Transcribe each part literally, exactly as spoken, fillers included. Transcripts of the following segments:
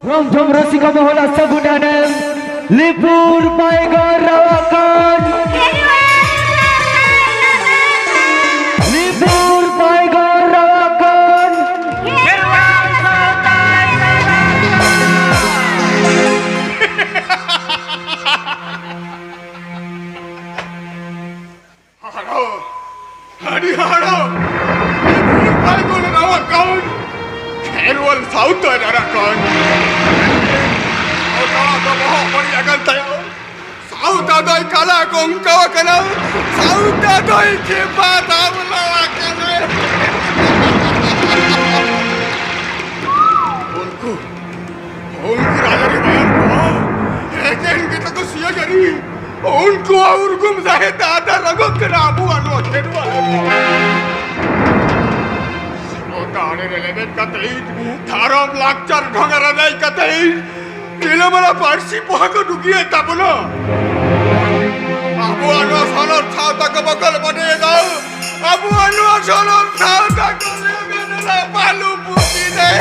ROM ᱡᱷᱚᱢ ᱨᱚᱥᱤᱠᱟ ᱢᱚᱦᱚᱞᱟ ᱥᱟᱹᱜᱩᱱ ᱮᱱᱮᱢ ᱞᱤᱯᱩᱨ ᱯᱟᱭᱜᱚᱨ ᱨᱟᱣᱟᱠᱟᱱ᱾ ᱞᱤᱯᱩᱨ ᱯᱟᱭᱜᱚᱨ ᱨᱟᱣᱟᱠᱟᱱ᱾ ᱦᱟᱲᱚ, ᱟᱹᱰᱤ ᱦᱟᱲᱚ᱾ ᱯᱷᱟᱹᱜᱩᱱ ᱨᱟᱣᱟᱜ ᱠᱟᱱ᱾ ᱠᱷᱮᱨᱣᱟᱞ ᱥᱟᱶᱛᱟ ᱨᱟᱨᱟᱜ ᱠᱟᱱ᱾ ᱥᱟᱶᱛᱟ ᱫᱚ ᱵᱚᱦᱚᱜ ᱵᱟᱹᱲᱤᱡ ᱟᱠᱟᱱ ᱛᱟᱭᱟ᱾ ᱥᱟᱶᱛᱟ ᱫᱚᱭ ᱠᱟᱞᱟ ᱠᱚᱝᱠᱟ ᱟᱠᱟᱱᱟ᱾ ᱥᱟᱶᱛᱟ ᱫᱚᱭ ᱠᱷᱮᱯᱟ ᱫᱟᱢᱞᱟ ᱟᱠᱟᱱᱟ᱾ ᱩᱱᱠᱩ, ᱩᱱᱠᱩ ᱨᱟᱡᱽᱟᱹᱨᱤ ᱵᱟᱭᱟᱨ ᱠᱚ ᱮᱠᱮᱱ ᱜᱮᱛᱟ ᱠᱚ ᱥᱤᱭᱟᱹᱡᱟᱹᱨᱤ᱾ ᱩᱱᱠᱩᱣᱟᱜ ᱩᱨᱜᱩᱢ ᱥᱟᱦᱮᱫ ᱟᱫᱟ ᱨᱚᱜᱚᱜ ᱠᱟᱱᱟ ᱟᱵᱚᱣᱟᱜ ᱱᱚᱣᱟ ᱠᱷᱮᱨᱣᱟᱞ᱾ ᱥᱟᱶᱛᱟ ᱟᱲᱮ ᱨᱮ ᱞᱮᱵᱮᱫ ᱠᱟᱛᱮ, ᱫᱷᱚᱨᱚᱢ ᱞᱟᱠᱪᱟᱨ ᱰᱷᱚᱸᱜᱟ ᱨᱮ ᱫᱮᱡ ᱠᱟᱛᱮ, ᱨᱤᱞᱟᱹᱢᱟᱞᱟ ᱯᱟᱹᱨᱥᱤ ᱯᱚᱦᱟ ᱠᱚ ᱰᱩᱜᱤᱭᱮᱫ ᱛᱟᱵᱚᱱᱟ᱾ ᱟᱵᱚᱣᱟᱜ ᱱᱚᱣᱟ ᱥᱚᱱᱚᱛ ᱥᱟᱶᱛᱟ ᱠᱚ ᱵᱚᱠᱚᱞ ᱵᱚᱰᱮᱭᱮᱫᱟ᱾ ᱟᱵᱚᱣᱟᱜ ᱱᱚᱣᱟ ᱥᱚᱱᱚᱛ ᱥᱟᱶᱛᱟ ᱠᱚ ᱞᱮᱵᱮᱫ ᱨᱮ ᱵᱟᱹᱞᱩ ᱯᱩᱛᱤ ᱨᱮ᱾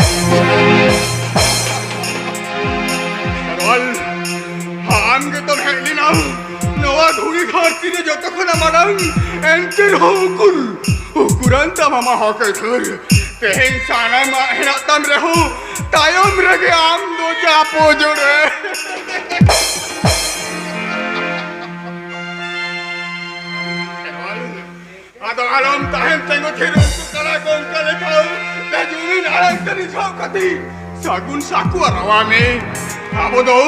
ᱠᱷᱮᱨᱣᱟᱞ, ᱟᱢ ᱜᱮᱛᱚᱢ ᱦᱮᱡ ᱞᱮᱱᱟ ᱱᱚᱣᱟ ᱫᱷᱩᱲᱤ ᱫᱷᱟᱹᱨᱛᱤ ᱨᱮ ᱡᱚᱛᱚ ᱠᱷᱚᱱᱟᱜ ᱢᱟᱨᱟᱝ᱾ ᱮᱱᱛᱮ ᱨᱮᱦᱚᱸ ᱩᱠᱩᱨ, ᱩᱠᱩᱨᱟᱱ ᱛᱟᱢ ᱟᱢᱟᱜ ᱦᱚᱠ ᱟᱹᱭᱫᱟᱹᱨ? ᱛᱮᱦᱮᱧ ᱥᱟᱱᱟᱢᱟᱜ ᱦᱮᱱᱟᱜ ᱛᱟᱢ ᱨᱮᱦᱚᱸ, ᱛᱟᱭᱚᱢ ᱨᱮᱜᱮ ᱟᱢ ᱫᱚ ᱪᱟᱯᱚ ᱡᱚᱲᱮ᱾ ᱟᱫᱚ ᱟᱞᱚᱢ ᱛᱟᱦᱮᱱ ᱛᱤᱸᱜᱩ ᱛᱷᱤᱨ, ᱩᱱᱠᱩ ᱠᱟᱲᱟ ᱠᱚ ᱚᱱᱠᱟ ᱞᱮᱠᱷᱟ ᱛᱮ ᱡᱩᱢᱤᱱ ᱟᱲᱟᱝ ᱛᱮ ᱨᱤᱡᱷᱟᱹᱣ ᱠᱟᱛᱮ ᱥᱟᱹᱜᱩᱱ ᱥᱟᱠᱩ ᱟᱨᱣᱟ ᱢᱮ᱾ ᱟᱵᱚ ᱫᱚ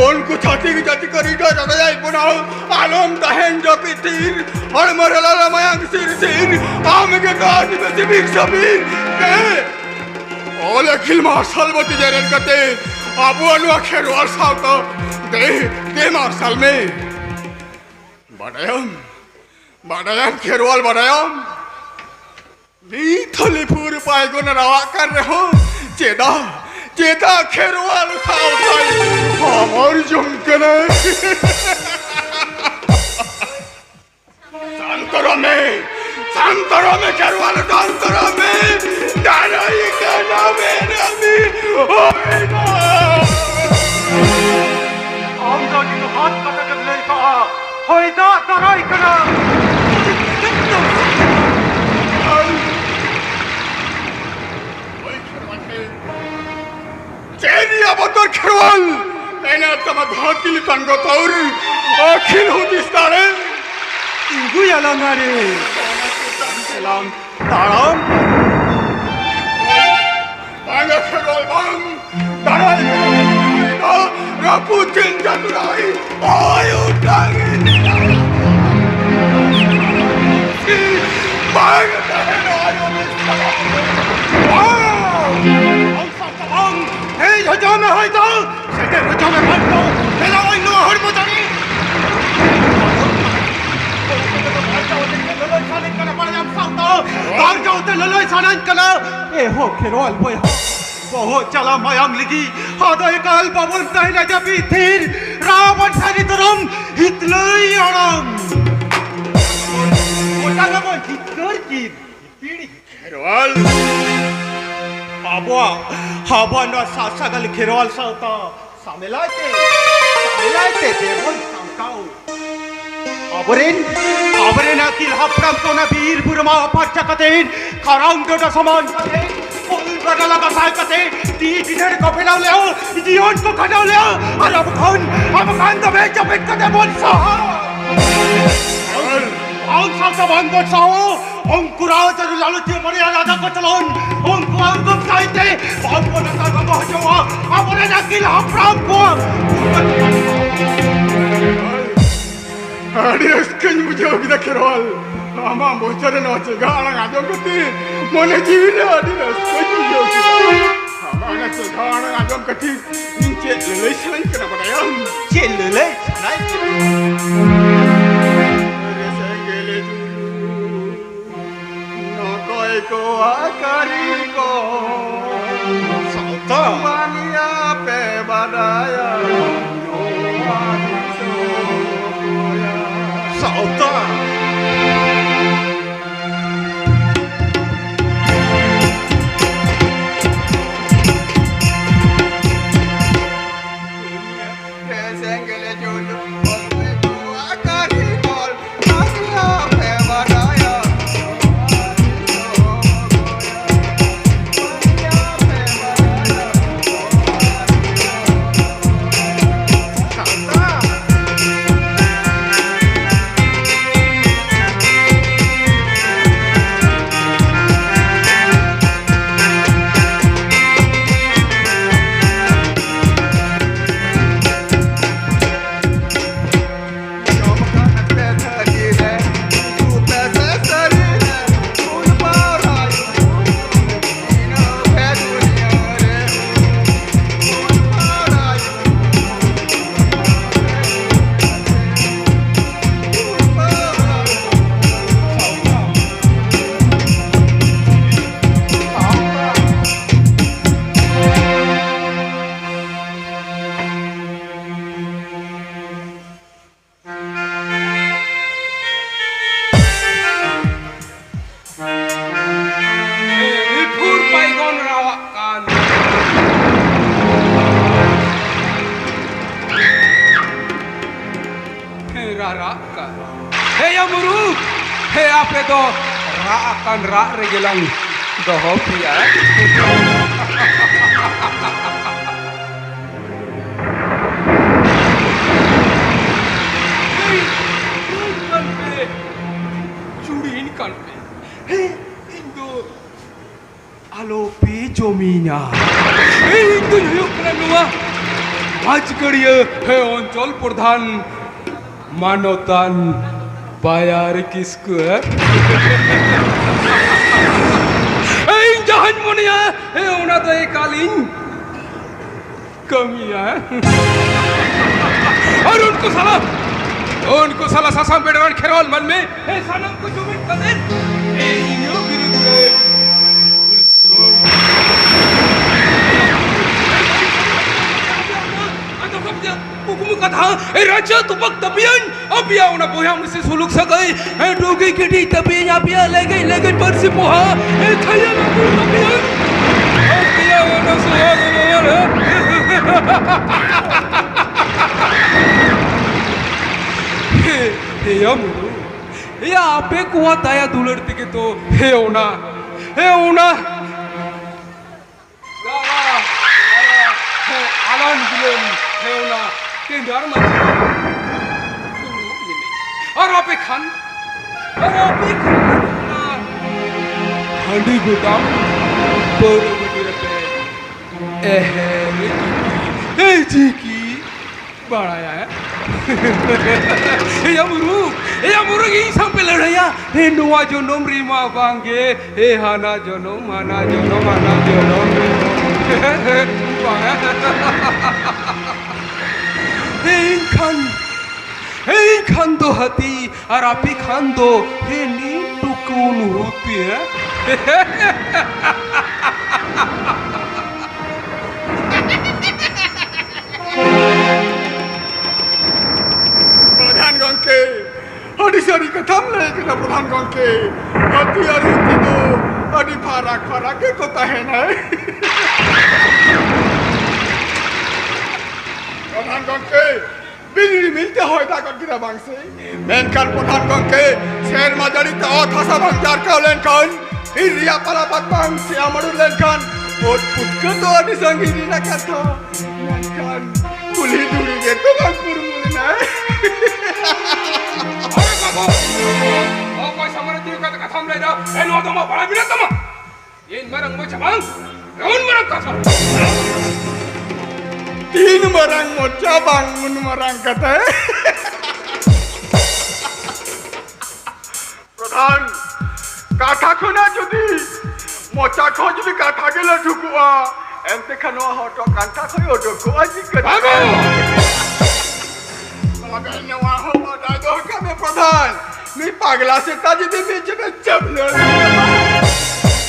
ᱩᱱᱠᱩ ᱪᱷᱟᱹᱛᱤᱠ ᱡᱟᱹᱛᱤ ᱠᱚ ᱨᱤᱰᱟᱹ ᱨᱚᱰᱚᱭᱮᱫ ᱵᱚᱱᱟ᱾ ᱟᱞᱚᱢ ᱛᱟᱦᱮᱱ ᱡᱟᱹᱯᱤᱫ ᱛᱷᱤᱨ, ᱦᱚᱲᱢᱚ ᱨᱮ ᱞᱟᱞᱟ ᱢᱟᱭᱟᱝ ᱥᱤᱨ ᱥᱤᱨ, ᱟᱢ ᱜᱮ ᱛᱚ ᱟᱹᱫᱤᱵᱟᱹᱥᱤ ᱵᱤᱨ ᱥᱟᱵᱤᱨ᱾ ᱫᱮ, ᱚᱞ ᱟᱹᱠᱷᱤᱞ ᱢᱟᱨᱥᱟᱞ ᱵᱟᱹᱛᱤ ᱡᱮᱨᱮᱫ ᱠᱟᱛᱮ ᱟᱵᱚᱣᱟᱜ ᱱᱚᱣᱟ ᱠᱷᱮᱨᱣᱟᱞ ᱥᱟᱶᱛᱟ ᱫᱮ, ᱫᱮ ᱢᱟᱨᱥᱟᱞ ᱢᱮ᱾ ᱵᱟᱰᱟᱭᱟᱢ, ᱵᱟᱰᱟᱭᱟᱢ ᱠᱷᱮᱨᱣᱟᱞ, ᱵᱟᱰᱟᱭᱟᱢ? ᱱᱤᱛ ᱦᱚᱸ ᱞᱤᱯᱷᱩᱨ ᱯᱟᱭᱜᱚᱱ ᱨᱟᱣᱟᱜ ᱠᱟᱱ ᱨᱮᱦᱚᱸ, ᱪᱮᱫᱟᱜ, ᱪᱮᱫᱟᱜ ᱠᱷᱮᱨᱣᱟᱞ ᱥᱟᱶᱛᱟᱭ ᱦᱚᱢᱚᱨ ᱡᱚᱝ ᱠᱟᱱᱟ? ᱥᱟᱱᱛᱚᱨᱚ ᱢᱮ, ᱥᱟᱱᱛᱚᱨᱚ ᱢᱮ ᱠᱷᱮᱨᱣᱟᱞ, ᱥᱟᱱᱛᱚᱨᱚ ᱢᱮ᱾ ᱫᱟᱲᱟᱭ ᱠᱟᱱᱟ ᱢᱮ ᱨᱟᱢᱤ, ᱦᱳᱭ ᱱᱟ᱾ ᱮᱱᱮᱡ ᱛᱟᱢᱟ ᱫᱷᱟᱹᱨᱛᱤ ᱞᱮᱠᱟᱱ ᱜᱚᱛᱚᱨ, ᱟᱹᱠᱷᱤᱞ ᱦᱩᱫᱤᱥ ᱫᱟᱲᱮ ᱛᱤᱸᱜᱩᱭᱟ ᱞᱟᱸᱜᱟ ᱨᱮ᱾ ᱮᱞᱟᱢ ᱛᱟᱲᱟᱢ ᱵᱟᱝ ᱠᱷᱮᱨᱣᱟᱞ ᱵᱟᱝ, ᱫᱟᱨᱟᱭ ᱠᱟᱱᱟ ᱨᱟᱹᱯᱩᱫ ᱪᱤᱱᱛᱟ ᱫᱩᱨᱟᱭ, ᱦᱚᱭ ᱚᱴᱟᱝ ᱤᱫᱤ ᱫᱟᱲᱮᱭᱟᱜᱼᱟ᱾ ᱵᱟᱝ ᱛᱟᱦᱮᱱᱟ ᱟᱭᱳ ᱵᱤᱥᱨᱟᱢ᱾ ᱵᱟᱝ! ᱵᱟᱝ! ᱦᱮᱡ ᱦᱚᱪᱚ ᱢᱮ ᱦᱚᱭ ᱫᱚ, ᱥᱮᱴᱮᱨ ᱦᱚᱪᱚ ᱢᱮ ᱵᱟᱝ ᱫᱚ, ᱫᱮᱞᱟ ᱟᱹᱧ ᱱᱚᱣᱟ ᱦᱚᱲᱢᱚ ᱡᱟᱹᱱᱤ᱾ ᱵᱟᱧᱪᱟᱣ ᱛᱮ ᱞᱟᱹᱞᱟᱹᱭ ᱥᱟᱱᱟᱧ ᱠᱟᱱᱟ ᱵᱟᱲᱟᱭᱟᱢ ᱥᱟᱶᱛᱟ, ᱵᱟᱧᱪᱟᱣ ᱛᱮ ᱞᱟᱹᱞᱟᱹᱭ ᱥᱟᱱᱟᱧ ᱠᱟᱱᱟ᱾ ᱮ ᱦᱳ ᱠᱷᱮᱨᱣᱟᱞ ᱵᱚᱭᱦᱟ, ᱵᱚᱦᱚᱜ ᱪᱟᱞᱟᱣ ᱢᱟᱭᱟᱝ ᱞᱟᱹᱜᱤᱫ ᱟᱫᱚ ᱮᱠᱟᱞ ᱵᱟᱵᱚᱱ ᱛᱟᱦᱮᱱᱟ ᱡᱟᱹᱯᱤᱫ ᱛᱷᱤᱨ᱾ ᱨᱟᱣᱟᱵᱚᱱ ᱥᱟᱹᱨᱤ ᱫᱷᱚᱨᱚᱢ ᱦᱤᱛᱞᱟᱹᱭ ᱟᱲᱟᱝ᱾ ᱜᱚᱴᱟ ᱜᱮᱵᱚᱱ ᱡᱤᱛᱠᱟᱹᱨ ᱠᱤᱱ ᱯᱤᱲ ᱠᱷᱮᱨᱣᱟᱞ᱾ ᱟᱵᱚᱣᱟᱜ, ᱟᱵᱚᱣᱟᱜ ᱱᱚᱣᱟ ᱥᱟᱥᱟᱜᱟᱞ ᱠᱷᱮᱨᱣᱟᱞ ᱥᱟᱶᱛᱟ ᱥᱟᱢᱮᱞᱟᱭ ᱛᱮ, ᱥᱟᱢᱮᱞᱟᱭ ᱛᱮ ᱫᱮᱵᱚᱱ ᱥᱟᱢᱴᱟᱣ᱾ ᱟᱵᱚᱨᱮᱱ, ᱟᱵᱚᱨᱮᱱ ᱟᱹᱠᱤᱞ ᱦᱟᱯᱲᱟᱢ ᱠᱚ ᱚᱱᱟ ᱵᱤᱨ ᱵᱩᱨᱩ ᱢᱟᱜ ᱯᱷᱟᱨᱪᱟ ᱠᱟᱛᱮ, ᱠᱷᱟᱨᱟᱝ ᱴᱚᱴᱷᱟ ᱥᱚᱢᱟᱱ ᱠᱟᱛᱮ, ᱩᱞ ᱜᱟᱰᱟ ᱞᱟᱜᱟ ᱥᱟᱭ ᱠᱟᱛᱮ, ᱛᱤ ᱜᱤᱫᱟᱹᱨ ᱠᱚ ᱵᱮᱱᱟᱣ ᱞᱮᱜᱼᱟ, ᱡᱤᱭᱚᱱ ᱠᱚ ᱠᱷᱟᱸᱰᱟᱣ ᱞᱮᱜᱼᱟ, ᱟᱨ ᱟᱵᱚ ᱠᱷᱚᱱ, ᱟᱵᱚ ᱠᱷᱚᱱ ᱫᱚ ᱵᱮᱡᱟᱹᱯᱤᱫ ᱠᱟᱛᱮ ᱵᱚᱱ ᱥᱟᱦᱟ᱾ ᱵᱟᱝ ᱥᱟᱶᱛᱟ ᱵᱟᱝ ᱵᱚᱱ ᱥᱟᱦᱟᱣᱟ᱾ ᱩᱱᱠᱩ ᱨᱟᱡᱽ ᱟᱹᱨᱤ ᱞᱟᱹᱞᱩᱪᱤᱭᱟᱹ ᱵᱟᱨᱭᱟ ᱨᱟᱡᱟ ᱠᱚᱪᱞᱚᱱ, ᱩᱱᱠᱩᱣᱟᱜ ᱩᱫᱩᱜ ᱥᱟᱭᱛᱮ ᱵᱟᱝ ᱵᱚᱱ ᱟᱛᱟᱨ ᱵᱟᱵᱚ ᱦᱚᱪᱚᱣᱟ ᱟᱵᱚᱨᱮᱱ ᱟᱹᱠᱤᱞ ᱦᱟᱯᱲᱟᱢ ᱠᱚᱣᱟᱜ᱾ ᱟᱹᱰᱤ ᱨᱟᱹᱥᱠᱟᱹᱧ ᱵᱩᱡᱷᱟᱹᱣ ᱠᱮᱫᱟ ᱠᱷᱮᱨᱣᱟᱞ, ᱟᱢᱟᱜ ᱢᱚᱪᱟ ᱨᱮ ᱱᱚᱣᱟ ᱪᱮᱸᱜᱷᱟ ᱟᱲᱟᱝ ᱟᱸᱡᱚᱢ ᱠᱟᱛᱮ ᱢᱚᱱᱮ ᱡᱤᱣᱤ ᱨᱮ ᱟᱹᱰᱤ ᱨᱟᱹᱥᱠᱟᱹᱧ ᱵᱩᱡᱷᱟᱹᱣ ᱠᱮᱫᱟ᱾ ᱟᱢᱟᱜ ᱚᱱᱟ ᱪᱮᱸᱜᱷᱟ ᱟᱲᱟᱝ ᱟᱸᱡᱚᱢ ᱠᱟᱛᱮ ᱤᱧ ᱪᱮᱫ ᱞᱟᱹᱞᱟᱹᱭ ᱥᱟᱱᱟᱧ ᱠᱟᱱᱟ ᱵᱟᱰᱟᱭᱟᱢ? ᱪᱮᱫ ᱞᱟᱹᱞᱟᱹᱭ ᱥᱟᱱᱟᱭᱮᱫ ᱢᱮᱭᱟ? ᱨᱮ ᱥᱮᱸᱜᱮᱞ ᱡᱩᱞᱩᱜ ᱱᱚᱠᱚᱭ ᱠᱚᱣᱟᱜ ᱠᱟᱹᱨᱤᱜᱚᱞ ᱥᱟᱶᱛᱟ᱾ ᱵᱟᱝᱭᱟ ᱯᱮ ᱵᱟᱰᱟᱭᱟ ᱱᱚᱣᱟ ᱫᱤᱥᱚᱢ ᱠᱚᱭᱟ᱾ ᱥᱟᱶᱛᱟ᱾ ᱥᱮᱸᱜᱮᱞ ᱡᱩᱞᱩᱜ ᱚᱠᱚᱭ ᱠᱚᱣᱟᱜ ᱠᱟᱹᱨᱤᱜᱚᱞ ᱵᱟᱝᱭᱟ ᱯᱮ ᱵᱟᱰᱟᱭᱟ᱾ ᱫᱚ ᱨᱟᱜ ᱟᱠᱟᱱ ᱨᱟᱜ ᱨᱮᱜᱮ ᱞᱟᱝ ᱫᱚᱦᱚ ᱯᱮᱭᱟ᱾ ᱪᱩᱲᱤᱱ ᱠᱟᱱ ᱯᱮ᱾ ᱦᱮᱸ, ᱤᱧ ᱫᱚ ᱟᱞᱚ ᱯᱮ ᱡᱚᱢᱤᱧᱟ᱾ ᱤᱧ ᱫᱩᱧ ᱦᱩᱭᱩᱜ ᱠᱟᱱᱟ ᱱᱚᱣᱟ ᱢᱟᱹᱡᱷᱜᱟᱹᱲᱤᱭᱟᱹ, ᱦᱮ, ᱚᱧᱪᱚᱞ ᱯᱨᱚᱫᱷᱟᱱ ᱢᱟᱱᱚᱛᱟᱱ ᱵᱟᱭᱟᱨ ᱠᱤᱥᱠᱩ᱾ ᱤᱧ ᱡᱟᱦᱟᱸᱧ ᱢᱚᱱᱮᱭᱟ, ᱦᱮ, ᱚᱱᱟ ᱫᱚ ᱮᱠᱟᱞᱤᱧ ᱠᱟᱹᱢᱤᱭᱟ᱾ ᱟᱨ ᱩᱱᱠᱩ ᱥᱟᱞᱟ, ᱩᱱᱠᱩ ᱥᱟᱞᱟ ᱥᱟᱥᱟᱝ ᱵᱮᱲᱟ ᱨᱮᱱ ᱠᱷᱮᱨᱣᱟᱞ ᱢᱟᱹᱱᱢᱤ, ᱦᱮ, ᱥᱟᱱᱟᱢ ᱠᱚ ᱡᱩᱢᱤᱫ ᱠᱟᱛᱮ, ᱦᱮ, ᱤᱧᱟᱹᱜ ᱵᱤᱨᱩᱫᱷ ᱨᱮ ᱦᱩᱞᱥᱟᱹᱭ᱾ ᱟᱫᱚ ᱠᱚ ᱵᱩᱡᱷᱟᱹᱣ, ᱠᱩᱠᱢᱩ ᱠᱟᱛᱷᱟ, ᱮ ᱨᱟᱡᱟ ᱛᱚᱯᱟᱜ ᱛᱟᱯᱮᱭᱟᱹᱧ, ᱟᱯᱮᱭᱟᱜ ᱚᱱᱟ ᱵᱚᱭᱦᱟ ᱢᱤᱥᱤ ᱥᱩᱞᱩᱠ ᱥᱟᱹᱜᱟᱹᱭ, ᱮ ᱰᱩᱜᱤ ᱜᱤᱰᱤ ᱛᱟᱯᱮᱭᱟᱹᱧ, ᱟᱯᱮᱭᱟᱜ ᱞᱮᱜᱮᱡ ᱞᱮᱜᱮᱡ ᱯᱟᱹᱨᱥᱤ ᱯᱚᱦᱟ, ᱮ ᱛᱷᱟᱭᱟ ᱞᱟᱹᱜᱤᱫ ᱛᱟᱯᱮᱭᱟᱹᱧ, ᱟᱯᱮᱭᱟᱜ ᱚᱱᱟ ᱥᱚᱦᱟᱜ ᱨᱮ᱾ ᱦᱮ, ᱦᱮᱭᱟ ᱢᱩᱨᱩ, ᱦᱮᱭᱟ ᱟᱯᱮ ᱠᱚᱣᱟᱜ ᱫᱟᱭᱟ ᱫᱩᱞᱟᱹᱲ ᱛᱮᱜᱮ ᱛᱚ, ᱦᱮ ᱚᱱᱟ, ᱦᱮ ᱚᱱᱟ᱾ ᱫᱟᱨᱟ, ᱫᱟᱨᱟ, ᱦᱮ, ᱟᱞᱟᱱ ᱵᱤᱞᱟᱹᱱ, ᱦᱮ, ᱚᱱᱟ ᱴᱮᱸᱰᱟᱨ ᱢᱟᱹᱡᱷᱤ ᱫᱩᱲᱩᱵ ᱢᱮᱱᱟᱹᱧ᱾ ᱟᱨ ᱟᱯᱮ ᱠᱷᱟᱱ, ᱟᱨ ᱟᱯᱮ ᱠᱷᱟᱱ ᱚᱱᱟ ᱦᱟᱺᱰᱤ ᱜᱚᱴᱟᱢ ᱯᱟᱹᱣᱨᱟᱹ ᱵᱟᱹᱴᱤ ᱨᱮᱯᱮ ᱮᱦᱮᱨ ᱡᱤᱠᱤ, ᱮ ᱡᱤᱠᱤ᱾ ᱵᱟᱲᱟᱭᱟ, ᱦᱮᱸ? ᱮᱭᱟ ᱢᱩᱨᱩ, ᱮᱭᱟ ᱢᱩᱨᱩ, ᱤᱧ ᱥᱟᱶ ᱯᱮ ᱞᱟᱹᱲᱦᱟᱹᱭᱟ᱾ ᱦᱮᱸ, ᱱᱚᱣᱟ ᱡᱚᱱᱚᱢ ᱨᱮᱢᱟ ᱵᱟᱝᱜᱮ᱾ ᱦᱮᱸ, ᱦᱟᱱᱟ ᱡᱚᱱᱚᱢ, ᱦᱟᱱᱟ ᱡᱚᱱᱚᱢ, ᱦᱟᱱᱟ ᱡᱚᱱᱚᱢ ᱨᱮ᱾ ᱵᱟᱝᱟ᱾ ᱦᱮᱸ, ᱤᱧ ᱠᱷᱟᱱ, ᱦᱮᱸ, ᱤᱧ ᱠᱷᱟᱱ ᱫᱚ ᱦᱟᱹᱛᱤ, ᱟᱨ ᱟᱯᱮ ᱠᱷᱟᱱ ᱫᱚ ᱦᱮᱸ ᱱᱤᱢ ᱴᱩᱠᱩᱱ ᱦᱩᱛᱤ, ᱦᱮᱸ? ᱯᱨᱚᱫᱷᱟᱱ ᱜᱚᱢᱠᱮ, ᱟᱹᱰᱤ ᱥᱟᱹᱨᱤ ᱠᱟᱛᱷᱟᱢ ᱞᱟᱹᱭ ᱠᱮᱫᱟ ᱯᱨᱚᱫᱷᱟᱱ ᱜᱚᱢᱠᱮ᱾ ᱦᱟᱹᱛᱤ ᱟᱨ ᱦᱩᱛᱤ ᱫᱚ ᱟᱹᱰᱤ ᱯᱷᱟᱨᱟᱠ ᱯᱷᱟᱨᱟᱠ ᱜᱮᱠᱚ ᱛᱟᱦᱮᱱᱟ᱾ ᱯᱨᱚᱫᱷᱟᱱ ᱜᱚᱢᱠᱮ, ᱨᱤᱢᱤᱞ ᱨᱤᱢᱤᱞ ᱛᱮ ᱦᱚᱭ ᱫᱟᱜ ᱜᱚᱫ ᱠᱮᱫᱟ ᱵᱟᱝ ᱥᱮ? ᱢᱮᱱᱠᱷᱟᱱ ᱯᱨᱚᱫᱷᱟᱱ ᱜᱚᱢᱠᱮ, ᱥᱮᱨᱢᱟ ᱡᱟᱹᱲᱤ ᱛᱮ ᱚᱛ ᱦᱟᱥᱟ ᱵᱟᱝ ᱡᱟᱨᱠᱟᱣ ᱞᱮᱱᱠᱷᱟᱱ, ᱵᱤᱨ ᱨᱮᱭᱟᱜ ᱯᱟᱞᱟ ᱯᱟᱛ ᱵᱟᱝ ᱥᱮᱭᱟ ᱢᱟᱹᱨᱩ ᱞᱮᱱᱠᱷᱟᱱ, ᱩᱫ ᱯᱩᱴᱠᱟᱹ ᱫᱚ ᱟᱹᱰᱤ ᱥᱟᱺᱜᱤᱧ ᱨᱮᱱᱟᱜ ᱠᱟᱛᱷᱟ, ᱢᱮᱱᱠᱷᱟᱱ ᱠᱩᱞᱦᱤ ᱫᱷᱩᱲᱤ ᱜᱮᱛᱚ ᱵᱟᱝ ᱯᱩᱨᱢᱩ ᱞᱮᱱᱟ᱾ ᱟᱨᱮ ᱵᱟᱵᱟ, ᱚᱠᱚᱭ ᱥᱟᱢᱟᱝ ᱨᱮ ᱛᱤᱸᱜᱩ ᱠᱟᱛᱮ ᱠᱟᱛᱷᱟᱢ ᱞᱟᱹᱭ ᱮᱫᱟ? ᱮ, ᱱᱚᱣᱟ ᱫᱚ ᱟᱢᱟᱜ ᱵᱟᱲᱟᱭ ᱢᱮᱱᱟᱜ ᱛᱟᱢᱟ? ᱤᱧ ᱢᱟᱨᱟᱝ ᱢᱚᱪᱟ ᱵᱟᱝ, ᱩᱱ ᱢᱟᱨᱟᱝ ᱠᱟᱛᱷᱟ᱾ ᱛᱤᱱ ᱢᱟᱨᱟᱝ ᱢᱚᱪᱟ ᱵᱟᱝ, ᱩᱱ ᱢᱟᱨᱟᱝ ᱠᱟᱛᱷᱟ᱾ ᱯᱨᱚᱫᱷᱟᱱ, ᱠᱟᱛᱷᱟ ᱠᱷᱚᱱᱟᱜ ᱡᱩᱫᱤ, ᱢᱚᱪᱟ ᱠᱷᱚᱱ ᱡᱩᱫᱤ ᱠᱟᱛᱷᱟ ᱜᱮ ᱞᱟᱹᱴᱩ ᱠᱚᱜᱼᱟ, ᱮᱱᱛᱮ ᱠᱷᱟᱱ ᱱᱚᱣᱟ ᱦᱚᱴᱚᱜ ᱠᱟᱱᱛᱷᱟ ᱠᱷᱚᱱ ᱩᱰᱩᱠᱚᱜᱼᱟ ᱪᱤᱠᱟᱹᱛᱮ? ᱵᱟᱹᱵᱩ! ᱛᱚᱵᱮ ᱱᱚᱣᱟ ᱦᱚᱸ ᱵᱟᱰᱟᱭ ᱫᱚᱦᱚ ᱠᱟᱜ ᱢᱮ ᱯᱨᱚᱫᱷᱟᱱ, ᱢᱤᱫ ᱯᱟᱜᱽᱞᱟ ᱥᱮᱛᱟ ᱡᱩᱫᱤ ᱢᱤᱫ ᱪᱮᱯᱮ ᱪᱟᱯᱞᱟᱹ ᱞᱮᱠᱷᱟᱱ,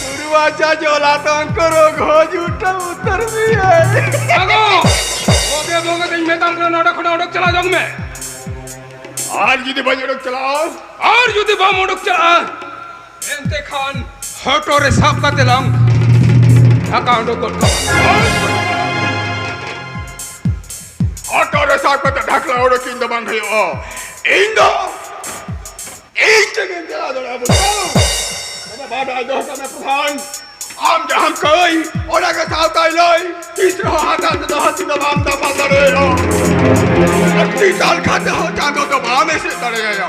ᱫᱩᱨᱩᱣᱟ ᱪᱟ ᱡᱚᱞᱟ ᱛᱚᱝᱠᱚ ᱨᱚᱜᱷᱚ ᱡᱩᱴᱟᱹ ᱩᱛᱟᱹᱨ ᱢᱮᱭᱟᱭ᱾ ᱵᱟᱹᱵᱩ! ᱵᱳᱜᱮ ᱵᱳᱜᱮ ᱛᱮᱧ ᱢᱮᱛᱟᱢ ᱠᱟᱱᱟ, ᱱᱚᱰᱮ ᱠᱷᱚᱱᱟᱜ ᱚᱰᱚᱠ ᱪᱟᱞᱟᱣ ᱡᱚᱝ ᱢᱮ᱾ ᱟᱨ ᱡᱩᱫᱤ ᱵᱟᱹᱧ ᱚᱰᱚᱠ ᱪᱟᱞᱟᱜᱼᱟ? ᱟᱨ ᱡᱩᱫᱤ ᱵᱟᱢ ᱚᱰᱚᱠ ᱪᱟᱞᱟᱜᱼᱟ, ᱮᱱᱛᱮ ᱠᱷᱟᱱ ᱦᱚᱴᱚᱜ ᱨᱮ ᱥᱟᱵ ᱠᱟᱛᱮ ᱞᱟᱝ ᱰᱷᱟᱠᱟ ᱚᱰᱚᱠ ᱜᱚᱫ ᱠᱟᱢᱟ᱾ ᱦᱚᱴᱚᱜ ᱨᱮ ᱥᱟᱵ ᱠᱟᱛᱮ ᱰᱷᱟᱠᱞᱟ ᱚᱰᱚᱠ ᱤᱧ ᱫᱚ ᱵᱟᱝ ᱦᱩᱭᱩᱜᱼᱟ᱾ ᱤᱧ ᱫᱚ, ᱤᱧ ᱛᱮᱜᱮᱧ ᱪᱟᱞᱟᱣ ᱫᱟᱲᱮᱭᱟᱜᱼᱟ, ᱵᱩᱡᱷᱟᱹᱣ? ᱟᱫᱚ ᱵᱟᱰᱟᱭ ᱫᱚᱦᱚ ᱠᱟᱜ ᱢᱮ ᱯᱨᱚᱫᱷᱟᱱ, ᱟᱢ ᱡᱟᱦᱟᱸᱢ ᱠᱟᱹᱭ, ᱚᱱᱟ ᱜᱮ ᱥᱟᱶᱛᱟᱭ ᱞᱟᱹᱭ᱾ ᱛᱤᱥ ᱨᱮᱦᱚᱸ ᱦᱟᱛᱟᱣ ᱛᱮᱫᱚ ᱦᱟᱹᱛᱤ ᱫᱚ ᱵᱟᱢ ᱫᱟᱯᱟᱞ ᱫᱟᱲᱮᱭᱟᱭᱟ᱾ ᱟᱨ ᱛᱤ ᱫᱟᱞ ᱠᱷᱟᱱ ᱫᱚ ᱪᱟᱸᱫᱚ ᱫᱚ ᱵᱟᱢ ᱮᱥᱮᱫ ᱫᱟᱲᱮᱭᱟᱭᱟ᱾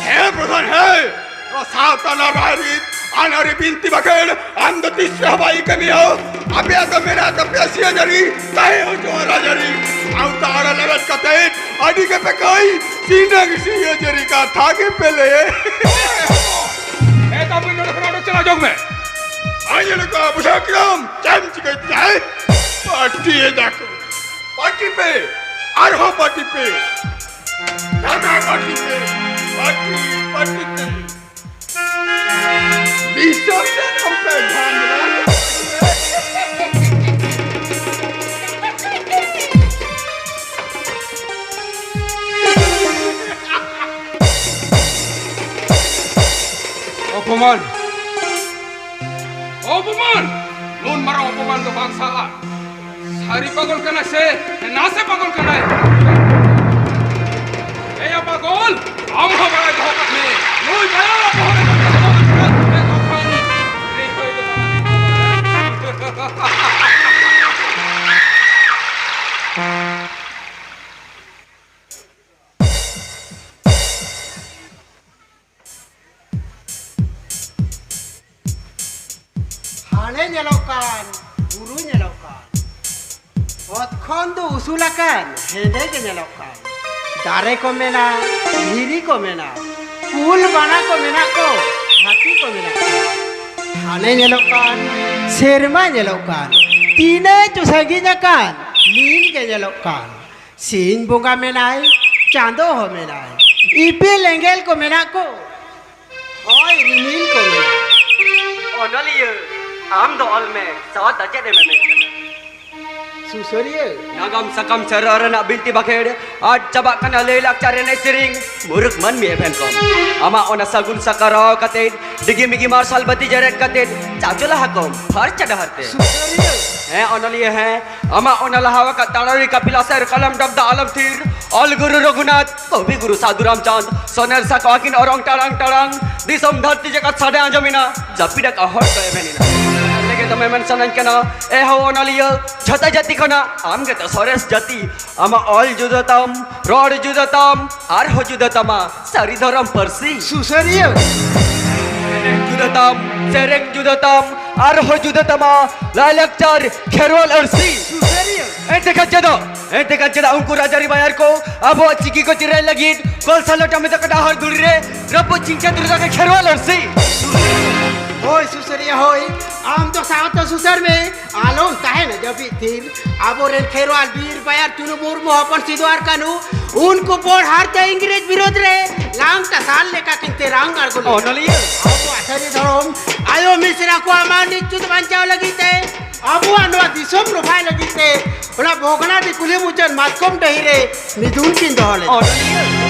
ᱦᱮᱸ ᱯᱨᱚᱫᱷᱟᱱ, ᱦᱮᱸ᱾ ᱱᱚᱣᱟ ᱥᱟᱶᱛᱟ ᱨᱮᱱᱟᱜ ᱨᱟᱭᱨᱤᱛ, ᱟᱹᱱ ᱟᱹᱨᱤ, ᱵᱤᱱᱛᱤ ᱵᱟᱠᱷᱮᱲ ᱟᱢ ᱫᱚ ᱛᱤᱥ ᱨᱮᱦᱚᱸ ᱵᱟᱭ ᱠᱟᱹᱢᱤᱭᱟ᱾ ᱟᱯᱮᱭᱟᱜ ᱫᱚ ᱢᱮᱱᱟᱜ ᱛᱟᱯᱮᱭᱟ ᱥᱤᱭᱟᱹ ᱡᱟᱹᱨᱤ, ᱛᱟᱦᱮᱸ ᱦᱚᱪᱚᱣᱟᱜ ᱨᱟᱡᱽᱟᱹᱨᱤ᱾ ᱥᱟᱶᱛᱟ ᱟᱹᱲᱟᱹ ᱞᱮᱵᱮᱫ ᱠᱟᱛᱮ ᱟᱹᱰᱤ ᱜᱮᱯᱮ ᱠᱟᱹᱭ, ᱥᱤᱱᱟᱹᱝ ᱥᱤᱭᱟᱹ ᱡᱟᱹᱨᱤ ᱠᱟᱛᱷᱟ ᱜᱮᱯᱮ ᱞᱟᱹᱭ᱾ ᱮ ᱛᱟᱵᱚ, ᱱᱚᱰᱮ ᱠᱷᱚᱱ ᱚᱰᱚᱠ ᱪᱟᱞᱟᱣ ᱡᱚᱝ ᱢᱮ᱾ ᱟᱹᱧ ᱞᱮᱠᱟ ᱵᱩᱡᱷᱟᱹᱣ ᱠᱮᱫᱟᱢ, ᱪᱮᱫ ᱮᱢ ᱪᱤᱠᱟᱹᱭ ᱛᱮ? ᱯᱟᱹᱴᱤ ᱮᱫᱟ ᱠᱚ᱾ ᱯᱟᱹᱴᱤ ᱯᱮ, ᱟᱨᱦᱚᱸ ᱯᱟᱹᱴᱤ ᱯᱮ᱾ ᱫᱟᱫᱟ ᱯᱟᱹᱴᱤ ᱯᱮ, ᱯᱟᱹᱴᱤ, ᱯᱟᱹᱴᱤ ᱯᱮ᱾ ᱵᱤᱥᱚᱨᱡᱚᱱ ᱯᱮ ᱡᱷᱟᱢᱮᱞᱟ᱾ ᱚᱯᱚᱢᱟᱱ! ᱚᱯᱚᱢᱟᱱ! ᱱᱩᱱ ᱢᱟᱨᱟᱝ ᱚᱯᱚᱢᱟᱱ ᱫᱚ ᱵᱟᱝ ᱥᱟᱦᱟᱜᱼᱟ᱾ ᱥᱟᱹᱨᱤ ᱯᱟᱜᱚᱞ ᱠᱟᱱᱟᱭ ᱥᱮ ᱱᱟᱥᱮ ᱯᱟᱜᱚᱞ ᱠᱟᱱᱟᱭ? ᱯᱟᱜᱚᱞ, ᱟᱢ ᱦᱚᱸ ᱵᱟᱲᱟᱭ ᱫᱚᱦᱚ ᱠᱟᱜ ᱢᱮ, ᱱᱩᱭ ᱵᱟᱭᱟ ᱵᱚᱦᱚᱜ ᱨᱮ ᱠᱟᱴᱟ ᱵᱚᱦᱚᱜ ᱨᱮ ᱠᱟᱴᱟ ᱵᱚᱦᱚᱜ ᱨᱮ ᱠᱟᱴᱟ ᱵᱚᱦᱚᱜ ᱨᱮ᱾ ᱦᱟᱱᱮ ᱧᱮᱞᱚᱜ ᱠᱟᱱ ᱵᱩᱨᱩ ᱧᱮᱞᱚᱜ ᱠᱟᱱ, ᱚᱛ ᱠᱷᱚᱱ ᱫᱚ ᱩᱥᱩᱞ ᱟᱠᱟᱱ ᱦᱮᱸᱫᱮ ᱜᱮ ᱧᱮᱞᱚᱜ ᱠᱟᱱ᱾ ᱫᱟᱨᱮ ᱠᱚ ᱢᱮᱱᱟᱜ, ᱫᱷᱤᱨᱤ ᱠᱚ ᱢᱮᱱᱟᱜ, ᱠᱩᱞ ᱵᱟᱱᱟ ᱠᱚ ᱢᱮᱱᱟᱜ ᱠᱚ, ᱦᱟᱹᱛᱤ ᱠᱚ ᱢᱮᱱᱟᱜ ᱠᱚ᱾ ᱦᱟᱱᱮ ᱧᱮᱞᱚᱜ ᱠᱟᱱ ᱥᱮᱨᱢᱟ ᱧᱮᱞᱚᱜ ᱠᱟᱱ, ᱛᱤᱱᱟᱹᱜ ᱪᱚ ᱥᱟᱺᱜᱤᱧ ᱟᱠᱟᱱ ᱱᱤᱞ ᱜᱮ ᱧᱮᱞᱚᱜ ᱠᱟᱱ᱾ ᱥᱤᱧ ᱵᱚᱸᱜᱟ ᱢᱮᱱᱟᱭ, ᱪᱟᱸᱫᱚ ᱦᱚᱸ ᱢᱮᱱᱟᱭ, ᱤᱯᱤᱞ ᱮᱸᱜᱮᱞ ᱠᱚ ᱢᱮᱱᱟᱜ ᱠᱚ, ᱦᱚᱭ ᱨᱤᱢᱤᱞ ᱠᱚ ᱢᱮᱱᱟᱜ᱾ ᱚᱱᱚᱞᱤᱭᱟᱹ, ᱟᱢ ᱫᱚ ᱚᱞ ᱢᱮ, ᱥᱟᱶᱛᱟ ᱪᱮᱫ ᱮᱢ ᱢᱮᱱ ᱠᱟᱱᱟ? ᱥᱩᱥᱟᱹᱨᱤᱭᱟᱹ᱾ ᱱᱟᱜᱟᱢ ᱥᱟᱠᱟᱢ ᱥᱮᱨᱣᱟ ᱨᱮᱱᱟᱜ ᱵᱤᱱᱛᱤ ᱵᱟᱠᱷᱮᱲ ᱟᱫ ᱪᱟᱵᱟᱜ ᱠᱟᱱᱟ, ᱞᱟᱹᱭᱼᱞᱟᱠᱪᱟᱨ ᱮᱱᱮᱡ ᱥᱮᱨᱮᱧ, ᱢᱩᱨᱩᱠ ᱢᱟᱹᱱᱢᱤ ᱮᱵᱷᱮᱱ ᱠᱚᱢ᱾ ᱟᱢᱟᱜ ᱚᱱᱟ ᱥᱟᱹᱜᱩᱱ ᱥᱟᱠᱟᱨᱟᱣ ᱠᱟᱛᱮ, ᱰᱤᱜᱤ ᱢᱤᱜᱤ ᱢᱟᱨᱥᱟᱞ ᱵᱟᱹᱛᱤ ᱡᱮᱨᱮᱫ ᱠᱟᱛᱮ, ᱪᱟᱪᱚ ᱞᱟᱦᱟ ᱠᱚᱢ ᱯᱷᱟᱨᱪᱟ ᱰᱟᱦᱟᱨ ᱛᱮ᱾ ᱥᱩᱥᱟᱹᱨᱤᱭᱟᱹ᱾ ᱦᱮᱸ ᱚᱱᱚᱞᱤᱭᱟᱹ, ᱦᱮᱸ, ᱟᱢᱟᱜ ᱚᱱᱟ ᱞᱟᱦᱟ ᱟᱠᱟᱫ ᱛᱟᱲᱟᱣᱤ ᱠᱟᱯᱤᱞᱟ ᱥᱮᱨ ᱠᱟᱞᱟᱢ ᱰᱚᱵ ᱫᱟ ᱟᱞᱚᱢ ᱛᱷᱤᱨ, ᱚᱞ ᱜᱩᱨᱩ ᱨᱚᱜᱷᱩᱱᱟᱛᱷ, ᱠᱚᱵᱤ ᱜᱩᱨᱩ ᱥᱟᱹᱫᱷᱩ ᱨᱟᱢᱪᱟᱸᱫᱽ, ᱥᱚᱱᱮᱨ ᱥᱟᱠᱣᱟ ᱠᱤᱱ ᱚᱨᱚᱝ ᱴᱟᱲᱟᱝ ᱴᱟᱲᱟᱝ, ᱫᱤᱥᱚᱢ ᱫᱷᱟᱹᱨᱛᱤ ᱡᱟᱠᱟᱛ ᱥᱟᱰᱮ ᱟᱸᱡᱚᱢᱮᱱᱟ, ᱡᱟᱹᱯᱤᱫ ᱟᱠᱟᱫ ᱦᱚᱲ ᱠᱚ ᱮᱵᱷᱮᱱᱮᱱᱟ᱾ ᱞᱟᱹᱜᱤᱫ ᱫᱚ ᱢᱮᱢᱮᱱ ᱥᱟᱱᱟᱧ ᱠᱟᱱᱟ, ᱮ ᱦᱳ ᱚᱱᱚᱞᱤᱭᱟᱹ, ᱡᱷᱚᱛᱚ ᱡᱟᱹᱛᱤ ᱠᱷᱚᱱᱟᱜ ᱟᱢ ᱜᱮᱛᱚ ᱥᱚᱨᱮᱥ ᱡᱟᱹᱛᱤ᱾ ᱟᱢᱟᱜ ᱚᱞ ᱡᱩᱫᱟᱹ ᱛᱟᱢ, ᱨᱚᱲ ᱡᱩᱫᱟᱹ ᱛᱟᱢ, ᱟᱨᱦᱚᱸ ᱡᱩᱫᱟᱹ ᱛᱟᱢᱟ ᱥᱟᱹᱨᱤ ᱫᱷᱚᱨᱚᱢ ᱯᱟᱹᱨᱥᱤ᱾ ᱥᱩᱥᱟᱹᱨᱤᱭᱟᱹ᱾ ᱮᱱᱮᱡ ᱡᱩᱫᱟᱹ ᱛᱟᱢ, ᱥᱮᱨᱮᱧ ᱡᱩᱫᱟᱹ ᱛᱟᱢ, ᱟᱨᱦᱚᱸ ᱡᱩᱫᱟᱹ ᱛᱟᱢᱟ ᱞᱟᱭᱼᱞᱟᱠᱪᱟᱨ ᱠᱷᱮᱨᱣᱟᱞ ᱟᱹᱨᱥᱤ᱾ ᱥᱩᱥᱟᱹᱨᱤᱭᱟᱹ᱾ ᱮᱱᱛᱮ ᱠᱷᱟᱱ ᱪᱮᱫᱟᱜ, ᱮᱱᱛᱮ ᱠᱷᱟᱱ ᱪᱮᱫᱟᱜ ᱩᱱᱠᱩ ᱨᱟᱡᱽᱟᱹᱨᱤ ᱵᱟᱭᱟᱨ ᱠᱚ ᱟᱵᱚᱣᱟᱜ ᱪᱤᱠᱤ ᱠᱚ ᱪᱮᱨᱟᱭ ᱞᱟᱹᱜᱤᱫ ᱠᱚᱞᱥᱟ ᱞᱚᱴᱟ ᱢᱮᱛᱟ ᱠᱟᱫᱟ ᱦᱚᱨ ᱫᱷᱩᱲᱤ ᱨᱮ ᱨᱟᱹᱯᱩᱫ ᱪᱤᱝᱪᱟ ᱫᱩᱨᱜᱟ ᱜᱮ ᱠᱷᱮᱨᱣᱟᱞ ᱟᱹᱨᱥᱤ? ᱦᱳᱭ ᱥᱩᱥᱟᱹᱨᱤᱭᱟᱹ ᱦᱳᱭ, ᱟᱢ ᱫᱚ ᱥᱟᱶᱛᱟ ᱥᱩᱥᱟᱹᱨ ᱢᱮ, ᱟᱞᱚᱢ ᱛᱟᱦᱮᱱᱟ ᱡᱟᱹᱯᱤᱫ ᱛᱷᱤᱨ᱾ ᱟᱵᱚᱨᱮᱱ ᱠᱷᱮᱨᱣᱟᱞ ᱵᱤᱨ ᱵᱟᱭᱟᱨ ᱪᱩᱱᱩ ᱢᱩᱨᱢᱩ ᱦᱚᱯᱚᱱ ᱥᱤᱫᱩ ᱟᱨ ᱠᱟᱹᱱᱦᱩ, ᱩᱱᱠᱩ ᱯᱚᱲ ᱦᱟᱨᱛᱮ ᱤᱝᱨᱮᱡᱽ ᱵᱤᱨᱳᱫᱷ ᱨᱮ ᱞᱟᱝ ᱴᱟᱥᱟᱞ ᱞᱮᱠᱟ ᱠᱤᱱ ᱛᱮᱨᱟᱝ ᱟᱬᱜᱚ ᱞᱮᱫᱟ᱾ ᱚᱱᱚᱞᱤᱭᱟᱹ᱾ ᱟᱵᱚᱣᱟᱜ ᱥᱟᱹᱨᱤ ᱫᱷᱚᱨᱚᱢ ᱟᱭᱳ ᱢᱤᱥᱨᱟ ᱠᱚᱣᱟᱜ ᱢᱟᱹᱱ ᱤᱡᱽᱡᱚᱛ ᱵᱟᱧᱪᱟᱣ ᱞᱟᱹᱜᱤᱫ ᱛᱮ, ᱟᱵᱚᱣᱟᱜ ᱱᱚᱣᱟ ᱫᱤᱥᱚᱢ ᱨᱚᱯᱷᱟᱭ ᱞᱟᱹᱜᱤᱫ ᱛᱮ ᱚᱱᱟ ᱵᱷᱚᱜᱽᱱᱟᱰᱤ ᱠᱩᱞᱦᱤ ᱢᱩᱪᱟᱹᱫ ᱢᱟᱛᱠᱚᱢ ᱰᱟᱹᱦᱤ ᱨᱮ ᱢᱤᱫᱩᱱ ᱠᱤᱱ ᱫᱚᱦᱚ ᱞᱮᱫᱟ᱾ ᱚᱱᱚᱞᱤᱭᱟᱹ᱾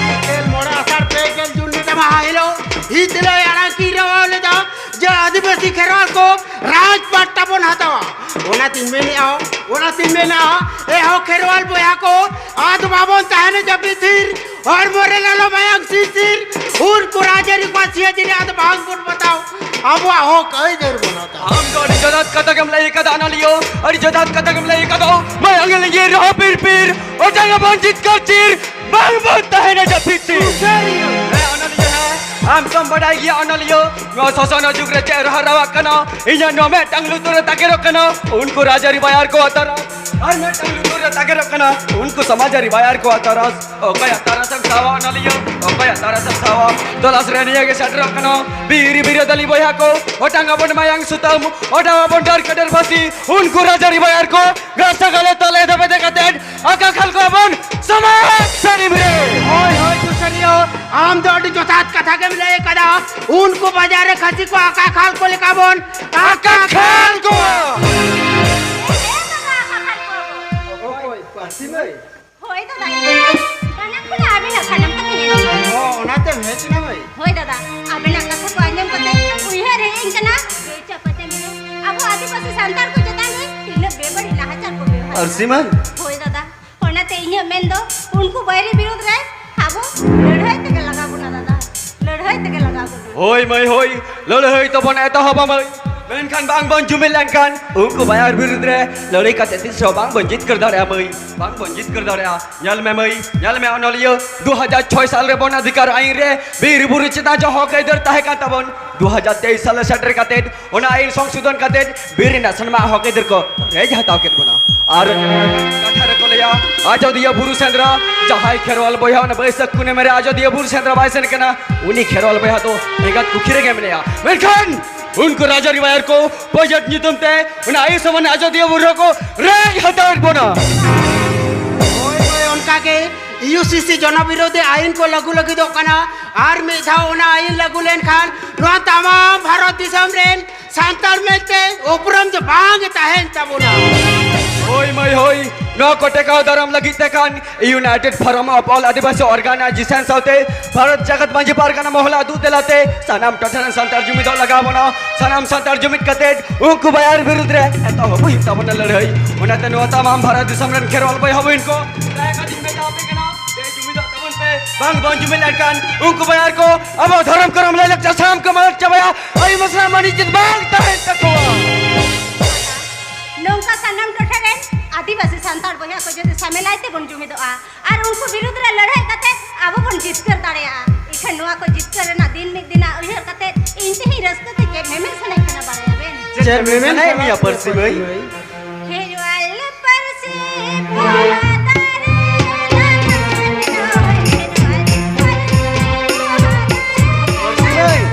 ᱜᱮᱞ ᱢᱚᱬᱮ ᱟᱥᱟᱲ ᱯᱮ ᱜᱮᱞ ᱡᱩᱱ ᱨᱮᱱᱟᱜ ᱢᱟᱦᱟ ᱦᱤᱞᱳᱜ ᱦᱤᱛ ᱦᱤᱞᱳᱜ ᱟᱲᱟᱝ ᱠᱤᱱ ᱨᱟᱣᱟᱣ ᱞᱮᱫᱟ ᱡᱮ ᱟᱹᱫᱤᱵᱟᱹᱥᱤ ᱠᱷᱮᱨᱣᱟᱞ ᱠᱚ ᱨᱟᱡᱽ ᱯᱟᱴᱴᱟ ᱵᱚᱱ ᱦᱟᱛᱟᱣᱟ᱾ ᱚᱱᱟᱛᱤᱧ ᱢᱮᱱᱮᱫᱼᱟ, ᱚᱱᱟᱛᱤᱧ ᱢᱮᱱᱟ, ᱮ ᱦᱚᱸ ᱠᱷᱮᱨᱣᱟᱞ ᱵᱚᱭᱦᱟ ᱠᱚ, ᱟᱫᱚ ᱵᱟᱵᱚᱱ ᱛᱟᱦᱮᱱᱟ ᱡᱟᱹᱯᱤᱫ ᱛᱷᱤᱨ᱾ ᱦᱚᱲᱢᱚ ᱨᱮ ᱞᱚᱞᱚ ᱢᱟᱭᱟᱝ ᱥᱤᱨᱥᱤᱨ, ᱦᱩᱞ ᱠᱚ ᱨᱟᱡᱽᱟᱹᱨᱤ ᱠᱚᱣᱟᱜ ᱥᱤᱭᱟᱹ ᱡᱤᱱᱤ ᱟᱫᱚ ᱵᱟᱝ ᱵᱚᱱ ᱵᱟᱛᱟᱣ᱾ ᱟᱵᱚᱣᱟᱜ ᱦᱚᱠ ᱟᱹᱭᱫᱟᱹᱨ ᱵᱚᱱ ᱦᱟᱛᱟᱣ᱾ ᱟᱢ ᱫᱚ ᱟᱹᱰᱤ ᱡᱚᱛᱷᱟᱛ ᱠᱟᱛᱷᱟ ᱜᱮᱢ ᱞᱟᱹᱭ ᱟᱠᱟᱫᱟ ᱚᱱᱚᱞᱤᱭᱟᱹ, ᱟᱹᱰᱤ ᱡᱚᱛᱷᱟᱛ ᱠᱟᱛᱷᱟ ᱜᱮᱢ ᱞᱟᱹᱭ ᱟᱠᱟᱫᱟ᱾ ᱢᱟᱭᱟᱝ ᱞᱤᱸᱜᱤ ᱨᱚᱦᱚ ᱯᱤᱨ ᱯᱤᱨ, ᱚᱴᱟᱝ ᱟᱵᱚᱱ ᱡᱤᱛᱠᱟᱹᱨ ᱪᱤᱨ, ᱵᱟᱝ ᱵᱚᱱ ᱛᱟᱦᱮᱱᱟ ᱡᱟᱹᱯᱤᱫ ᱛᱤᱨ᱾ ᱦᱮᱸ ᱚᱱᱚᱞᱤᱭᱟᱹ, ᱦᱮᱸ, ᱟᱢ ᱛᱚᱢ ᱵᱟᱰᱟᱭ ᱜᱮᱭᱟ ᱚᱱᱚᱞᱤᱭᱟᱹ, ᱱᱚᱣᱟ ᱥᱚᱥᱚᱱᱚᱜ ᱡᱩᱜᱽ ᱨᱮ ᱪᱮᱫ ᱨᱚᱦᱟ ᱨᱟᱣᱟᱜ ᱠᱟᱱᱟ? ᱤᱧᱟᱹᱜ ᱱᱚᱣᱟ ᱢᱤᱫᱴᱟᱝ ᱞᱩᱛᱩᱨ ᱨᱮ ᱛᱟᱠᱮᱨᱚᱜ ᱠᱟᱱᱟ ᱩᱱᱠᱩ ᱨᱟᱡᱽᱟᱹᱨᱤ ᱵᱟᱭᱟᱨ ᱠᱚᱣᱟᱜ ᱛᱟᱨᱟᱥ, ᱟᱨ ᱢᱤᱫᱴᱟᱝ ᱞᱩᱛᱩᱨ ᱨᱮ ᱛᱟᱠᱮᱨᱚᱜ ᱠᱟᱱᱟ ᱩᱱᱠᱩ ᱥᱚᱢᱟᱡᱽᱟᱹᱨᱤ ᱵᱟᱭᱟᱨ ᱠᱚᱣᱟᱜ ᱛᱟᱨᱟᱥ᱾ ᱚᱠᱚᱭᱟᱜ ᱛᱟᱨᱟᱥᱮᱢ ᱥᱟᱣᱟ ᱚᱱᱚᱞᱤᱭᱟᱹ? ᱚᱠᱚᱭᱟᱜ ᱛᱟᱨᱟᱥᱮᱢ ᱥᱟᱣᱟ? ᱛᱚᱞᱟᱥ ᱨᱮ ᱱᱤᱭᱟᱹ ᱜᱮ ᱥᱮᱴᱮᱨᱚᱜ ᱠᱟᱱᱟ᱾ ᱵᱤᱨ ᱵᱤᱨᱟᱹᱫᱟᱞᱤ ᱵᱚᱭᱦᱟ ᱠᱚ, ᱚᱴᱟᱝ ᱟᱵᱚᱱ ᱢᱟᱭᱟᱝ ᱥᱩᱛᱟᱹᱢ, ᱚᱴᱟᱝ ᱟᱵᱚᱱ ᱰᱟᱹᱨ ᱠᱟᱹᱰᱟᱹᱨ ᱯᱷᱟᱹᱥᱤ, ᱩᱱᱠᱩ ᱨᱟᱡᱽᱟᱹᱨᱤ ᱵᱟᱭᱟᱨ ᱠᱚ, ᱜᱟᱥᱟ ᱜᱟᱞᱮ ᱛᱚᱞᱮ ᱫᱚᱵᱮ ᱫᱮ ᱠᱟᱛᱮ ᱟᱠᱟ ᱠᱷᱟᱞ ᱠᱚ ᱟᱵᱚᱱ ᱥᱚᱢᱟᱡᱽ ᱥᱟᱹᱨᱤ ᱵᱤᱨᱟᱹ᱾ ᱦᱳᱭ, ᱦᱳᱭ, ᱥᱩᱥᱟᱹᱨᱤᱭᱟᱹ, ᱟᱢ ᱫᱚ ᱟᱹᱰᱤ ᱡᱚᱛᱷᱟᱛ ᱠᱟᱛᱷᱟ ᱜᱮᱢ ᱞᱟᱹᱭ ᱟᱠᱟᱫᱟ᱾ ᱩᱱᱠᱩ ᱵᱟᱡᱟᱨ ᱨᱮ ᱠᱷᱟᱹᱥᱤ ᱠᱚ ᱟᱠᱟ ᱠᱷᱟᱞ ᱠᱚ ᱞᱮᱠᱟ ᱵᱚᱱ ᱟᱠᱟ ᱠᱷᱟᱞ ᱠᱚᱣᱟ᱾ ᱦᱮᱸ ᱫᱟᱫᱟ, ᱟᱠᱟ ᱠᱷᱟᱞ ᱠᱚᱣᱟ ᱵᱚᱱ᱾ ᱚᱠᱚᱭ? ᱯᱟᱹᱨᱥᱤ ᱢᱟᱹᱭ? ᱦᱳᱭ ᱫᱟᱫᱟ, ᱥᱟᱱᱟᱢ ᱠᱷᱚᱱᱟᱜ ᱟᱹᱵᱤᱱᱟᱜ ᱥᱟᱱᱟᱢ ᱠᱟᱛᱷᱟ ᱧᱮᱞ ᱦᱩᱭᱩᱜᱼᱟ᱾ ᱚ, ᱚᱱᱟᱛᱮᱢ ᱦᱮᱡ ᱮᱱᱟ ᱢᱟᱹᱭ? ᱦᱳᱭ ᱫᱟᱫᱟ, ᱟᱵᱮᱱᱟᱜ ᱠᱟᱛᱷᱟ ᱠᱚ ᱟᱸᱡᱚᱢ ᱠᱟᱛᱮ ᱩᱭᱦᱟᱹᱨ ᱦᱮᱡ ᱟᱹᱧ ᱠᱟᱱᱟ, ᱜᱟᱹᱭ ᱪᱟᱯᱟ ᱪᱟᱸᱫᱤ ᱨᱮ ᱟᱵᱚ ᱟᱹᱫᱤᱵᱟᱹᱥᱤ ᱥᱟᱱᱛᱟᱲ ᱠᱚ ᱪᱮᱛᱟᱱ ᱨᱮ ᱛᱤᱱᱟᱹᱜ ᱵᱮᱵᱟᱹᱲᱤᱡ ᱱᱟᱦᱟᱪᱟᱨ ᱠᱚ ᱵᱮᱣᱦᱟᱨ ᱟᱹᱨᱥᱤ ᱢᱟᱹᱭ? ᱦᱳᱭ ᱫᱟᱫᱟ, ᱚᱱᱟᱛᱮ ᱤᱧᱟᱹᱜ ᱢᱮᱱ ᱫᱚ ᱩᱱᱠᱩ ᱵᱟᱹᱭᱨᱤ ᱵᱤᱨᱩᱫᱽ ᱨᱮ ᱟᱵᱚ ᱞᱟᱹᱲᱦᱟᱹᱭ ᱛᱮᱜᱮ ᱞᱟᱜᱟᱣ ᱵᱚᱱᱟ ᱫᱟᱫᱟ, ᱞᱟᱹᱲᱦᱟᱹᱭ ᱛᱮᱜᱮ ᱞᱟᱜᱟᱣ ᱵᱚᱱᱟ᱾ ᱦᱳᱭ ᱢᱟᱹᱭ, ᱦᱳᱭ, ᱞᱟᱹᱲᱦᱟᱹᱭ ᱛᱟᱵᱚᱱ ᱮᱛᱚᱦᱚᱵᱟ ᱢᱟᱹᱭ᱾ ᱢᱮᱱᱠᱷᱟᱱ ᱵᱟᱝ ᱵᱚᱱ ᱡᱩᱢᱤᱫ ᱞᱮᱱᱠᱷᱟᱱ ᱩᱱᱠᱩ ᱵᱟᱭᱟᱨ ᱵᱤᱨᱩᱫᱽ ᱨᱮ ᱞᱟᱹᱲᱦᱟᱹᱭ ᱠᱟᱛᱮ ᱛᱤᱥ ᱦᱚᱸ ᱵᱟᱝ ᱵᱚᱱ ᱡᱤᱛᱠᱟᱹᱨ ᱫᱟᱲᱮᱭᱟᱜᱼᱟ ᱢᱟᱹᱭ, ᱵᱟᱝ ᱵᱚᱱ ᱡᱤᱛᱠᱟᱹᱨ ᱫᱟᱲᱮᱭᱟᱜᱼᱟ᱾ ᱧᱮᱞ ᱢᱮ ᱢᱟᱹᱭ, ᱧᱮᱞ ᱢᱮ ᱚᱱᱚᱞᱤᱭᱟᱹ, ᱫᱩ ᱦᱟᱡᱟᱨ ᱪᱷᱚᱭ ᱥᱟᱞ ᱨᱮ ᱵᱚᱱ ᱚᱫᱷᱤᱠᱟᱨ ᱟᱭᱤᱱ ᱨᱮ ᱵᱤᱨ ᱵᱩᱨᱩ ᱪᱮᱛᱟᱱ ᱡᱟᱦᱟᱸ ᱦᱚᱠ ᱟᱹᱭᱫᱟᱹᱨ ᱛᱟᱦᱮᱸ ᱠᱟᱱ ᱛᱟᱵᱚᱱ, ᱫᱩ ᱦᱟᱡᱟᱨ ᱛᱮᱭᱤᱥ ᱥᱟᱞ ᱨᱮ ᱥᱮᱴᱮᱨ ᱠᱟᱛᱮ ᱚᱱᱟ ᱟᱭᱤᱱ ᱥᱚᱝᱥᱳᱫᱷᱚᱱ ᱠᱟᱛᱮ ᱵᱤᱨ ᱨᱮᱱᱟᱜ ᱥᱟᱱᱟᱢᱟᱜ ᱦᱚᱠ ᱟᱹᱭᱫᱟᱹᱨ ᱠᱚ ᱨᱮᱡ ᱦᱟᱛᱟᱣ ᱠᱮᱫ ᱵᱚᱱᱟ᱾ ᱟᱨ ᱠᱟᱛᱷᱟ ᱨᱮᱠᱚ ᱞᱟᱹᱭᱟ, ᱟᱡᱚᱫᱤᱭᱟᱹ ᱵᱩᱨᱩ ᱥᱮᱸᱫᱽᱨᱟ, ᱡᱟᱦᱟᱸᱭ ᱠᱷᱮᱨᱣᱟᱞ ᱵᱚᱭᱦᱟ ᱚᱱᱟ ᱵᱟᱹᱭᱥᱟᱹᱠᱷ ᱠᱩᱱᱟᱹᱢᱤ ᱨᱮ ᱟᱡᱚᱫᱤᱭᱟᱹ ᱵᱩᱨᱩ ᱥᱮᱸᱫᱽᱨᱟ ᱵᱟᱭ ᱥᱮᱱ ᱠᱟᱱᱟ, ᱩᱱᱤ ᱠᱷᱮᱨᱣᱟᱞ ᱵᱚᱭᱦᱟ ᱫᱚ ᱮᱸᱜᱟᱛ ᱠᱩᱠᱷᱤ ᱨᱮᱜᱮ ᱢᱮᱱᱟᱭᱟ᱾ ᱢᱮᱱᱠᱷᱟᱱ ᱩᱱᱠᱩ ᱨᱟᱡᱽᱟᱹᱨᱤ ᱵᱟᱭᱟᱨ ᱠᱚ ᱵᱟᱡᱮᱴ ᱧᱩᱛᱩᱢ ᱛᱮ ᱚᱱᱟ ᱟᱭᱩᱥᱢᱟᱱ ᱟᱡᱚᱫᱤᱭᱟᱹ ᱵᱩᱨᱩ ᱠᱚ ᱨᱮᱡ ᱦᱟᱛᱟᱣᱮᱫ ᱵᱚᱱᱟ᱾ ᱦᱳᱭ, ᱦᱳᱭ, ᱚᱱᱠᱟ ᱜᱮ ᱤᱭᱩ ᱥᱤ ᱥᱤ ᱡᱚᱱᱚ ᱵᱤᱨᱳᱫᱷᱤ ᱟᱭᱤᱱ ᱠᱚ ᱞᱟᱹᱜᱩ ᱞᱟᱹᱜᱤᱫᱚᱜ ᱠᱟᱱᱟ᱾ ᱟᱨ ᱢᱤᱫ ᱫᱷᱟᱣ ᱚᱱᱟ ᱟᱭᱤᱱ ᱞᱟᱹᱜᱩ ᱞᱮᱱᱠᱷᱟᱱ ᱱᱚᱣᱟ ᱛᱟᱢᱟᱢ ᱵᱷᱟᱨᱚᱛ ᱫᱤᱥᱚᱢ ᱨᱮᱱ ᱥᱟᱱᱛᱟᱲ ᱢᱮᱱᱛᱮ ᱩᱯᱨᱩᱢ ᱫᱚ ᱵᱟᱝ ᱛᱟᱦᱮᱱ ᱛᱟᱵᱚᱱᱟ᱾ ᱦᱳᱭ ᱢᱟᱹᱭ, ᱦᱳᱭ, ᱱᱚᱣᱟ ᱠᱚ ᱴᱮᱠᱟᱣ ᱫᱟᱨᱟᱢ ᱞᱟᱹᱜᱤᱫ ᱛᱮ ᱠᱷᱟᱱ United Forum of All Adivasi Organization ᱥᱟᱶᱛᱮ ᱵᱷᱟᱨᱚᱛ ᱡᱟᱠᱟᱛ ᱢᱟᱹᱡᱷᱤ ᱯᱟᱨᱜᱟᱱᱟ ᱢᱚᱦᱚᱞᱟᱜ ᱫᱩᱜ ᱫᱮᱞᱟᱛᱮ ᱥᱟᱱᱟᱢ ᱴᱚᱴᱷᱟ ᱨᱮᱱ ᱥᱟᱱᱛᱟᱲ ᱡᱩᱢᱤᱫᱚᱜ ᱞᱟᱜᱟᱣ ᱵᱚᱱᱟ᱾ ᱥᱟᱱᱟᱢ ᱥᱟᱱᱛᱟᱲ ᱡᱩᱢᱤᱫ ᱠᱟᱛᱮ ᱩᱱᱠᱩ ᱵᱟᱭᱟᱨ ᱵᱤᱨᱩᱫᱽ ᱨᱮ ᱮᱛᱚᱦᱚᱵ ᱦᱩᱭᱩᱜ ᱛᱟᱵᱚᱱᱟ ᱞᱟᱹᱲᱦᱟᱹᱭ᱾ ᱚᱱᱟᱛᱮ ᱱᱚᱣᱟ ᱛᱟᱢᱟᱢ ᱵᱷᱟᱨᱚᱛ ᱫᱤᱥᱚᱢ ᱨᱮᱱ ᱠᱷᱮᱨᱣᱟᱞ ᱵᱚᱭᱦᱟ ᱵᱚᱦᱤᱱ ᱠᱚ, ᱫᱟᱭᱟ ᱠᱟᱛᱮᱧ ᱢᱮᱛᱟ ᱟᱯᱮ ᱠᱟᱱᱟ, ᱫᱮ ᱡᱩᱢᱤᱫᱚᱜ ᱛᱟᱵᱚᱱ ᱯᱮ᱾ ᱵᱟᱝ ᱵᱚᱱ ᱡᱩᱢᱤᱫ ᱞᱮᱱᱠᱷᱟᱱ ᱩᱱᱠᱩ ᱵᱟᱱᱟᱨ ᱠᱚ ᱟᱵᱚ ᱫᱷᱚᱨᱚᱢ ᱠᱚᱨᱚᱢ ᱞᱟᱭᱼᱞᱟᱠᱪᱟᱨ ᱥᱟᱱᱟᱢ ᱠᱚ ᱢᱟᱞᱚᱴ ᱪᱟᱵᱟᱭᱟ᱾ ᱟᱹᱭᱩᱨ ᱢᱟᱥᱱᱟ ᱢᱟᱹᱱ ᱤᱡᱡᱚᱛ ᱵᱟᱝ ᱛᱟᱦᱮᱱ ᱛᱟᱠᱚᱣᱟ᱾ ᱱᱚᱝᱠᱟ ᱥᱟᱱᱟᱢ ᱴᱚᱴᱷᱟ ᱨᱮᱱ ᱟᱹᱫᱤᱵᱟᱹᱥᱤ ᱥᱟᱱᱛᱟᱲ ᱵᱚᱭᱦᱟ ᱠᱚ ᱡᱩᱫᱤ ᱥᱟᱢᱮᱞᱟᱭ ᱛᱮᱵᱚᱱ ᱡᱩᱢᱤᱫᱚᱜᱼᱟ ᱟᱨ ᱩᱱᱠᱩ ᱵᱤᱨᱩᱫᱽ ᱨᱮ ᱞᱟᱹᱲᱦᱟᱹᱭ ᱠᱟᱛᱮ ᱟᱵᱚ ᱵᱚᱱ ᱡᱤᱛᱠᱟᱹᱨ ᱫᱟᱲᱮᱭᱟᱜᱼᱟ, ᱤᱠᱷᱟᱹᱱ ᱱᱚᱣᱟ ᱠᱚ ᱡᱤᱛᱠᱟᱹᱨ ᱨᱮᱱᱟᱜ ᱫᱤᱱ ᱢᱤᱫ ᱫᱤᱱᱟᱜ ᱩᱭᱦᱟᱹᱨ ᱠᱟᱛᱮ ᱤᱧ ᱛᱮᱦᱮᱧ ᱨᱟᱹᱥᱠᱟᱹ ᱛᱮ ᱪᱮᱫ ᱢᱮᱢᱮᱱ ᱥᱟᱱᱟᱧ ᱠᱟᱱᱟ ᱵᱟᱲᱟᱭᱟᱵᱮᱱ? ᱪᱮᱫ ᱢᱮᱢᱮᱱ ᱥᱟᱱᱟᱭᱮᱫ ᱢᱮᱭᱟ ᱯᱟᱹᱨᱥᱤ ᱢᱟᱹᱭ? ᱠᱷᱮᱨᱣᱟᱞ ᱯᱟᱹᱨᱥᱤ ᱯᱚᱦᱟ ᱫᱟᱨᱮ ᱱᱟᱱᱟᱱ ᱰᱚᱭ, ᱠᱷᱮᱨᱣᱟᱞ ᱯᱟᱹᱨᱥᱤ ᱯᱚᱦᱟ ᱫᱟᱨᱮ ᱱᱟᱱᱟᱱ ᱰᱚᱭ᱾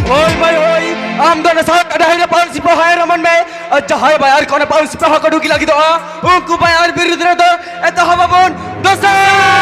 ᱦᱳᱭ ᱢᱟᱹᱭ ᱦᱳᱭ, ᱟᱢ ᱫᱚ ᱱᱟᱥᱟᱣ ᱰᱟᱹᱦᱤ ᱨᱮ ᱯᱟᱹᱨᱥᱤ ᱯᱚᱦᱟᱭ ᱨᱚᱢᱚᱱ ᱢᱮ᱾ ᱟᱨ ᱡᱟᱦᱟᱸᱭ ᱵᱟᱭᱟᱨ ᱠᱷᱚᱱ ᱯᱟᱹᱨᱥᱤ ᱯᱚᱦᱟ ᱠᱚ ᱰᱩᱜᱤ ᱞᱟᱹᱜᱤᱫᱚᱜᱼᱟ, ᱩᱱᱠᱩ ᱵᱟᱭᱟᱨ ᱵᱤᱨᱩᱫᱽ ᱨᱮᱫᱚ ᱮᱛᱚᱦᱚᱵ ᱟᱵᱚᱱ ᱫᱚᱥᱟᱨ